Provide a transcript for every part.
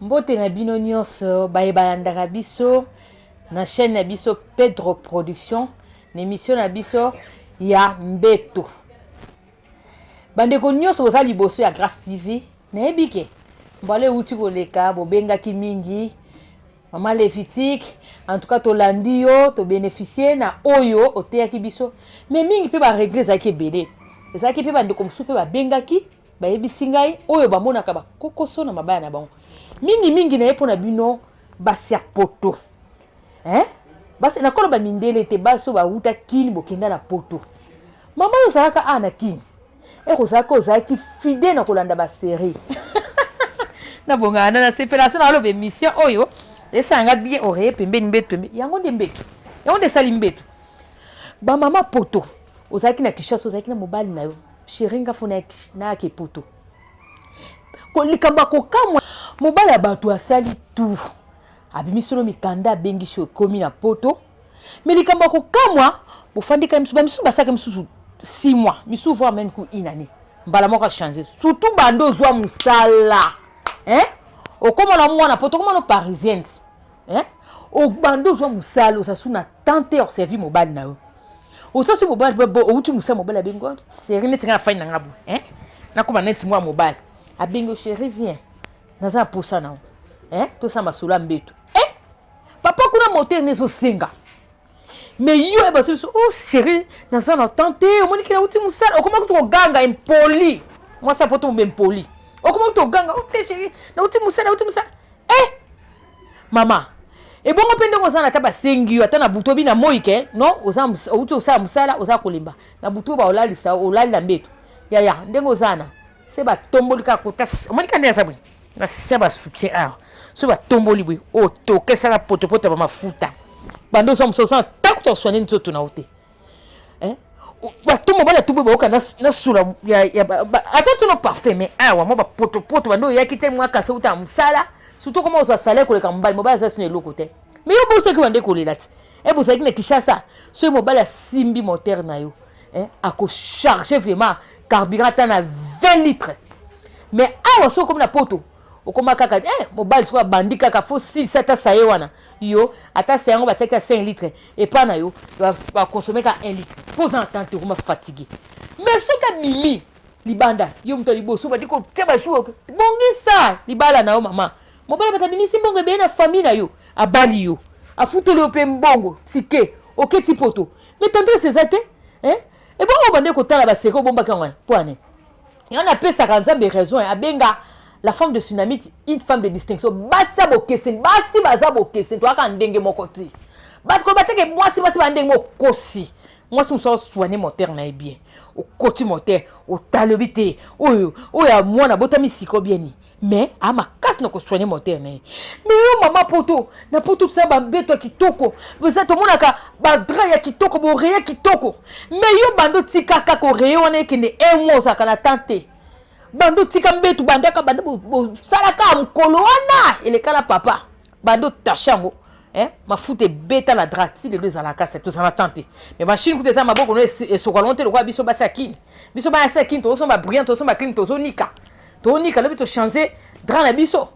Mbote na bino nyonso baye balandaka biso na chaîne na biso Pedro Production na émission na biso ya mbeto. Bandeko nyonso boza liboso ya Grace TV, nayebi ke mbala ewuti koleka bobengaki mingi Mama Levitique, en tout cas tolandi yo, to bénéficier na oyo oteyaki biso, mais mingi pe ba regret ezalaki ebele. Ezalaki pe bandeko mosusu pe babengaki, bayebisi ngai oyo bamonaka bakokoso na mabaya na bango. Mingi mingi na ye mpo na bino basi ya poto. Hein? Basi nakoloba mindele te, basi oyo bawuta Kin bokenda na poto. Mama yo ozalaka awa na Kin. Eko ozalaki ozalaki fidèle na kolanda ba série. Nabongana na nasepela so naloba émission oyo esala nga bien oreiller pembeni mbeto pembeni yango nde mbeto yango nde esali mbeto. Ba mama poto ozalaki na Kinshasa ozalaki na mobali na yo chéri nga fo nayaki poto likambo ya kokamwa mobali ya bato asali tout abimisi no mikanda abengisi yo ekomi na poto. Mais likambo ya kokamwa bofandika misusu bamisusu basalaka misusu 6 mois misusu voire même ku une année mbala moko achange surtout banda ozwa mosala hein okoma na mwana poto okoma no parisienne hein obanda ozwa mosala oza su na tante ya koservi mobali na yo oza su mobali outi mosala mobali abengi oh, chéri neti ngai afandi na ngai boye hein nakoma neti mwa mobali abengi oh, chéri viens naza na posa na yo hein tosala masolo ya mbeto eh Papa kuna moteur ne ezosenga mais yo eba biso oh chérie naza na temps te omoni kina uti mosala okoma kutu koganga impoli mwasi ya poto mobe impoli okoma kutu koganga oh te chérie nauti mosala nauti mosala eh mama ebongo mpe ndenge oza na ata basengi yo ata na butu obi na moi ke non oza outi osala mosala oza kolemba na butu oyo baolalisa olali na mbeto yaya ndenge oza na se batomboli kaka kota omoni kaka nde aza boye na se ba soutien awa so batomboli boye otoka esala potopoto ya bamafuta banda oza mosala oza ntango ta oswane nzoto na yo te eh? bato mobali atumbi bayoka na sula ata tono parfait mais awa mwa bapotopoto banda oyaki te mwa kasi outa na mosala surtout koma ozwa salaire koleka mobali mobali aza sino eloko te mais yo bosaki bande kolela ti e bozalaki na kinshasa soki mobali asimbi moteur na yo eh, akocharge vraiment carburant ata na 20 litres mais awa soki okomi na poto okoma kaka eh, mobali soki abandi kaka fo silisa ata saye wana yo ata saye yango batiaki ya 5 litres epa na yo bakonsome kaka 1 litre mpo oza na temps te okoma fatigue mais soki abimi libanda yo moto ya liboso obandi kotia bajour bongisa libala na yo mama mobali bato abimisi mbongo ebele na famille na yo abali yo afuteli yo mpe mbongo tike oketi poto mais tendresse eza te eh? Ebongo obande kotala ba secret obombaki yango mpo ani? Yango napesaka Nzambe raison abenga la femme de Sunamite une femme de distinction. Basi ya bokeseni, basi baza bokeseni, toyaka ndenge moko te. Basi koloba te ke mwasi basi ba ndenge moko okosi. Mwasi mosusu asoigne moteur na ye bien. Okoti moteur, otalobi te. Oyo oyo ya mwana abotami siko bien ni. Mais a makasi na kosoigne moteur na ye. Mais yo mama poto, na poto tosala bambeto ya kitoko, eza tomonaka badra ya kitoko, boreye kitoko. Mais yo bando tika kaka oreye wana ekende un mois ozalaka na temps te. Bando tika mbeto bandaka banda bosalaka mokolo wana eleka na papa. Bando tache yango. Eh, mafuta ebeta na drap ti lelo ezalaka se tozala temps te mais machine kutu eza maboko no esokola ngo te lokola biso basi ya kini biso basi ya kini tozosomba brillant tozosomba clean tozonika tonika lobi tochange drap na biso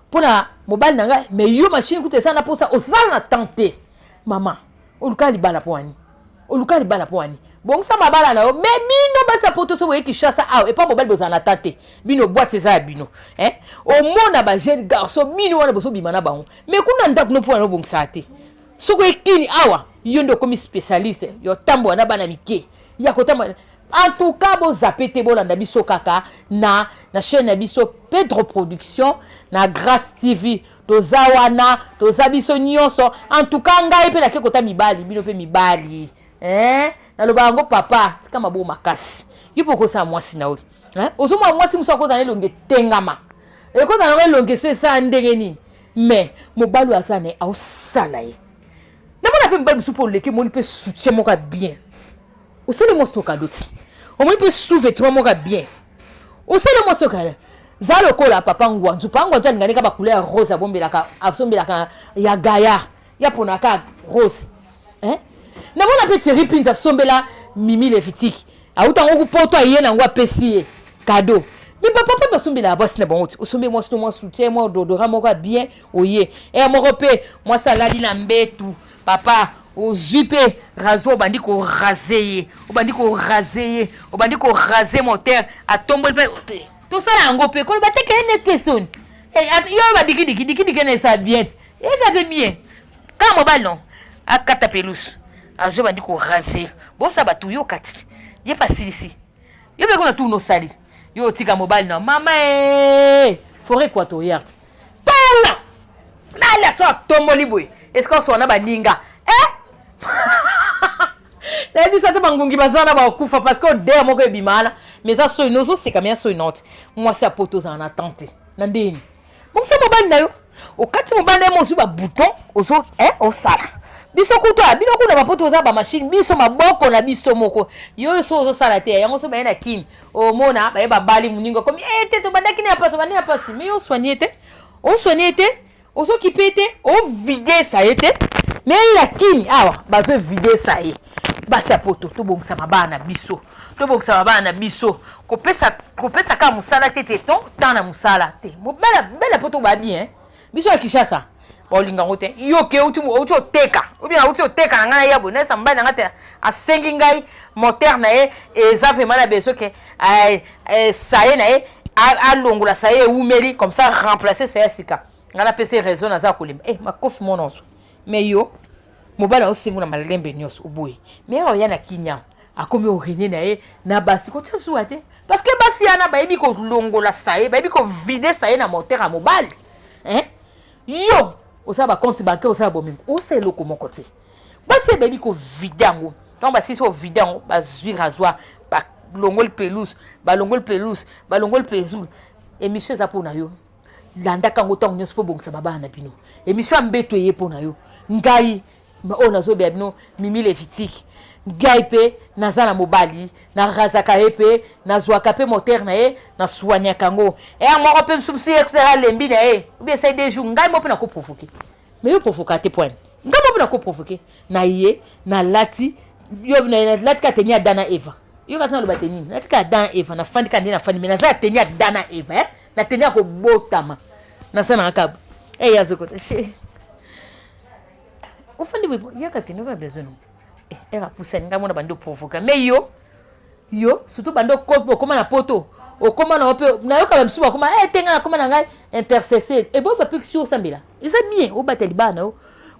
mpo na mobali na ngai mais yo machine kutu eza na mposa ozala na temps te mama oluka libala mpo wani oluka libala mpo wani bongisa mabala na yo me bino basi ya poto so boye kinshasa awa epa mobali bozala na temps te bino boite eza ya bino eh? omona ba jeune garçon bino wana bozobima na bango me kuna ndako no mpo wana obongisaka te soki oyekini awa yo nde okomi spécialiste yo tambola na bana mike ya kotambola en tout cas bozape te bolanda biso kaka na na chaîne na biso Pedro Production na Grace TV toza wana toza biso nyonso en tout cas ngai mpe nake kota mibali bino mpe mibali eh naloba yango papa tika maboko makasi yo mpe okosala mwasi na yo eh ozomona mwasi mosusu akozala elongi etengama ekozala yango elongi eso esala ndenge nini mais mobali oyo aza na ye aosala ye namona mpe mobali mosusu mpe oleki omoni mpe soutien moko ya bien osali mwasi no kado ti omoni mpe sous vêtement moko ya bien osali mwasi no kado za lokola papa ngwanzu papa ngwanzu alingani kaka bacouleur ya rose abombelaka asombelaka ya gaillard ya ponaka rose eh? namona mpe thierry pinza asombela mimi levitiki auta yango kupoto aye na yango apesi ye kado. Mais bapapa basombelaka basi na bango ti osombi mwasi to mwa soutien, mwa ododora moko ya bien, oye e moko mpe mwasi alali na mbetu, papa ozwi mpe rasoir, obandi koraser ye, obandi koraser ye, obandi koraser moteur, atomboli mpe. Tosala yango mpe koloba te keye nete soni yo badikidiki dikidiki na esa bien te, eza mpe bien kaka mobali non akata pelouse, azwi, bandi koraser, bosala bato yoka ti ye mpe asilisi. Yo mpe kuna tuna osali yo otika mobali na mama e forêt équatoriale. Tala nali aso atomboli boye, esika osola na baninga e nayebi biso ate bangungi baza na bakufa parce que odeur moko ebima wana. Mais eza soi nozoseka, me ya soi note mwasi ya poto ozala na tante na ndeni bongisa mobali na yo, okati mobali na ye, mozwi babouton ozo osala. Biso kutu bino kuna bapoto oza bamachine, biso maboko na biso moko. Yo so ozosala te yango, so baye na kini omona baye babali moninga komi e te, tobandaki na ya pasi, obandi na pasi, mais yo osoigne te, osoigne te, ozokipe te, ovidesa ye te. Mais na kini awa bazovidesa ye. Basi ya poto, tobongisa mabala na biso, tobongisa mabala na biso. Kopesa kopesa kaka mosala te te, ton temps na mosala te. Mobala poto ba bien, biso ya Kinshasa baolinga yango te. Yo ke outi oteka ou bien auti oteka na ngai na ya boye, nayesa mobali na ngai te, asengi ngai moteur na ye eza vraiment na besoin ke saye na ye alongola saye ewumeli, comme ça remplacer saye ya sika. Ngai napesi raison, naza kolemba makofi mo nyonso. Mais yo mobali aosengo na malembe nyonso oboye, mais oya na kinya akomi orenie na ye na basi kotia zuwa te, parce que basi wana bayebi kolongola saye, bayebi kovider saye na moteur ya mobali, hein? Yo osala bacompte bancaire, osala bomengo, osala eloko moko te. Basi bayebi kovider yango. Ntango basisi kovider yango, bazwi rasoir, balongoli pelouse, balongoli pelouse, balongoli pelouse. Émission eza mpo na yo, landaka yango ntango nyonso mpo bongisa mabala na bino. Émission ya mbeto eye mpo na yo. Ngai oyo nazobeya bino, Mimi Levitique, ngai mpe naza na mobali, narazaka ye mpe nazwaka mpe moteur na ye, naswaniaka yango eya moko mpe mosusu ye alembi na ye obi esali 2 jours. Ngai mo mpe nakoprovoquer, mais yo provoka te point. Ngai mo mpe nakoprovoquer na ye, nalati yo, nalati ka tenue ya Dana Eva. Yo kasi naloba te nini, nalati ka Dana Eva, nafandi ka nde nafandi, mais naza ya tenue ya Dana Eva, eh? Na tenue ya kobotama, naza na kaka eya azokota she ofandi boye, yaka te, naza na besoin no ere apusani ngai mona bandi oprovoka. Mais yo surtout bandi okóma na poto, okóma na mpe nayoka bamisusu bakóma te, ngai nakóma na ngai intercesseuse eboyi bapekisi yo osambela. Eza bien obatela libala na yo.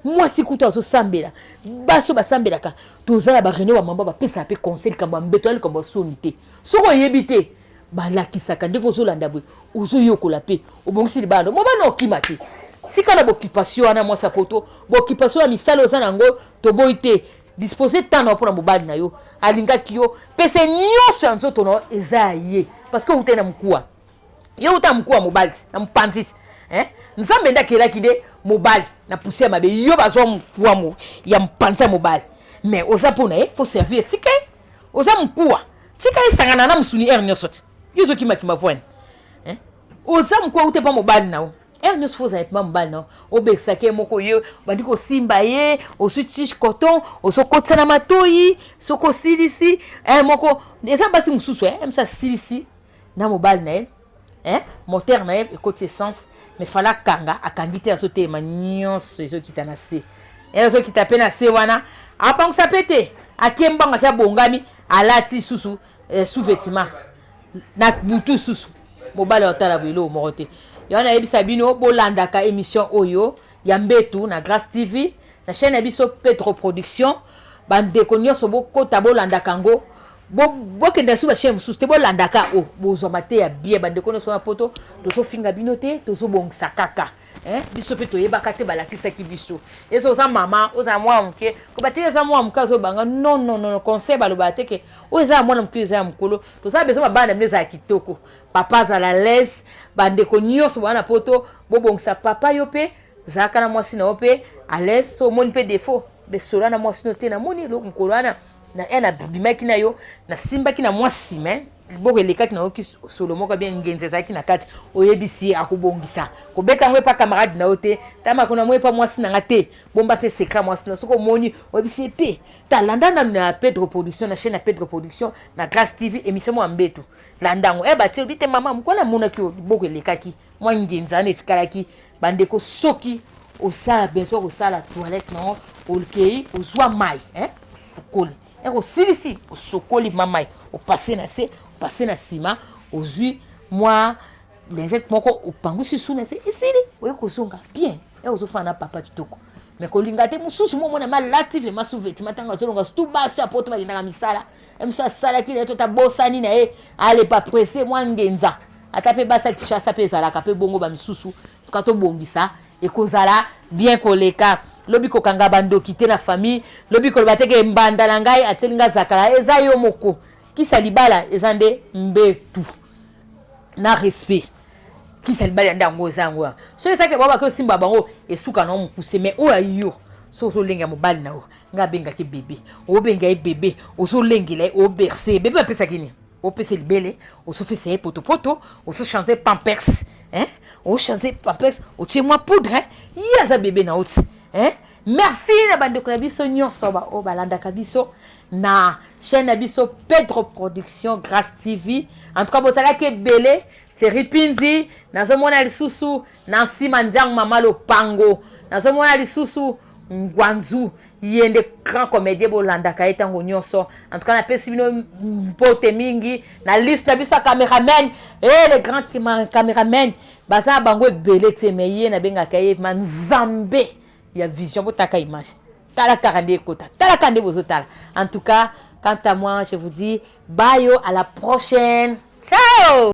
Mwasi kutu azosambela, basi oyo basambelaka, toza na baréunion, bamama bapesaka mpe conseil. Likambo ya mbeto ya likambo ya soni te. Soki oyebi te, balakisaka ndenge ozolanda boye, ozoyokola mpe obongisi libala. Mobali na okima te, tika na boccupation wana. Mwasi ya poto, boccupation ya misala oza nango, toboyi te. Dispose temps na yo mpona mobali na yo. Alingaki yo, pese nyonso ya nzoto na yo eza ya ye, parce que outai na mokuwa, ye uta na mokuwa mobali na mopanzi. Nzambe nde akelaki nde mobali na poussière mabe. Yo bazwa mokuwa ya mopanzi ya mobali, mais oza mpo na ye, faut servir. Tika ye, oza mokuwa, tika esangana na mosuni heure nyonso te. Yo ozokimakima poine, oza mokuwa ute mpa mobali na yo. Heure nyonso faut ozala mpa mobali na yo, obekisaka ye moko, ye bandi kosimba ye, ozwi tige coton, ozokotisa na matoi. Soki osilisi moko, eza basi mosusu mosu asilisi na mobali na ye, moteur na ye ekoti essence, mais fala akanga, akangi te, azotelema, nyonso ezokita na se, ezokita mpe na se wana, apangwisa mpe te, akie mbango, ake abongami, alati susu sous-vêtement na butu susu. Mobali otala boye, eloko moko te. Yango nayebisa bino, bolandaka émission oyo ya mbetu na Grâce TV, na chaîne na biso Petro Production. Bandeko nyonso bokota, bolandaka yango, bokende su bachaîne mosusu te, bolandaka o bozwa mateya bien. Bandeko nyonso na poto, tozofinga bino te, tozobongisa kaka. Biso mpe toyebaka te, balakisaki biso. Eza oza mama, ozala mwana moke, koba te eza mwana moke azobanga. Non, non, non, conseil balobaka te ke oyo eza ya mwana moke, eza ya mokolo. Tozala besoin mabala na bino ezala kitoko, papa azala l'aise. Bandeko nyonso bwana na poto, bobongisa papa. Yo mpe zalaka na mwasi na yo mpe à l'aise. So omoni mpe défaut, besola na mwasi no te. Namoni eloko mokolo wana na ye, nabimaki na yo, nasimbaki na mwa nsima. Liboko elekaki, nayoki solo moko bien, ngenzi ezalaki na kati. Oyebisi ye, akobongisa. Kobeta yango epa camarade na yo te, tama kuna mo epa mwasi na nga te. Bomba te secret mwasi na. Soki omoni, oyebisi ye te, talanda nanu na Pedro Production, na chaîne ya Pedro Production na Grâce TV, émission mwa mbeto, landa yango. E batie obi te, mama mokolo amonaki oyo liboko elekaki, mwa ngenza wana etikalaki. Bandeko, soki osala besoin kosala toilette nango, okei ozwa mai, eh? Osukoli, eke osilisi, osokoli ma mai, opase na se, opase na nsima, ozwi mwa lingette moko, opangusi su na se, esili, oye kozonga bien, e ozofana na papa kitoko. Mais kolinga te mosusu mo omona malati vraiment sous-vêtement ntango azolonga, surtout basi ya Poto bakendaka misala. E mosusu asalaki na ye to tabosani na ye, alepa presse mwa ngenza. Ata mpe basi ya Kinshasa mpe ezalaka mpe bongo bamisusu. Tuka tobongisa, ekozala bien koleka. Lobi kokanga bandoki te na famille, lobi koloba te ke mbanda na ngai atieli nga zakala. Eza yo moko. Kisa libala eza nde mbetu na respect. Kisa libala ya nde yango eza yango wana. Soki ezalaki bango baki osimba bango, esuka nango mokuse. Mais oyo yo so ozolengela mobali na yo, ngai abengaki bébé, obenga ye bébé, ozolengela ye, oberce bébé, bapesaki nini? Opesa libele, ozopesa ye potopoto, ozochange pampers, hein? Ochange pampers, otie mwa poudre, ye aza bébé na oti, hein? Merci na bandeko na biso nyonso baoyo balandaka biso na chaîne na biso Pedro Production, Grâce TV. En tout cas bozalaki ebele. Thierry Pinzi nazomona lisusu, na nsima ndiango mama lopango nazomona lisusu, Ngwanzu, ye nde grand comédien, bolandaka ye ntango nyonso. En tout cas napesi bino mpote mingi na liste na biso ya cameraman. E le grand cameraman, baza na bango ebele te, mais ye nabengaka ye ma nzambe ya vision. Botaka image, tala kaka nde ekota, tala kaka nde bozotala. En tout cas, quant à moi, je vous dis bayo, à la prochaine, ciao.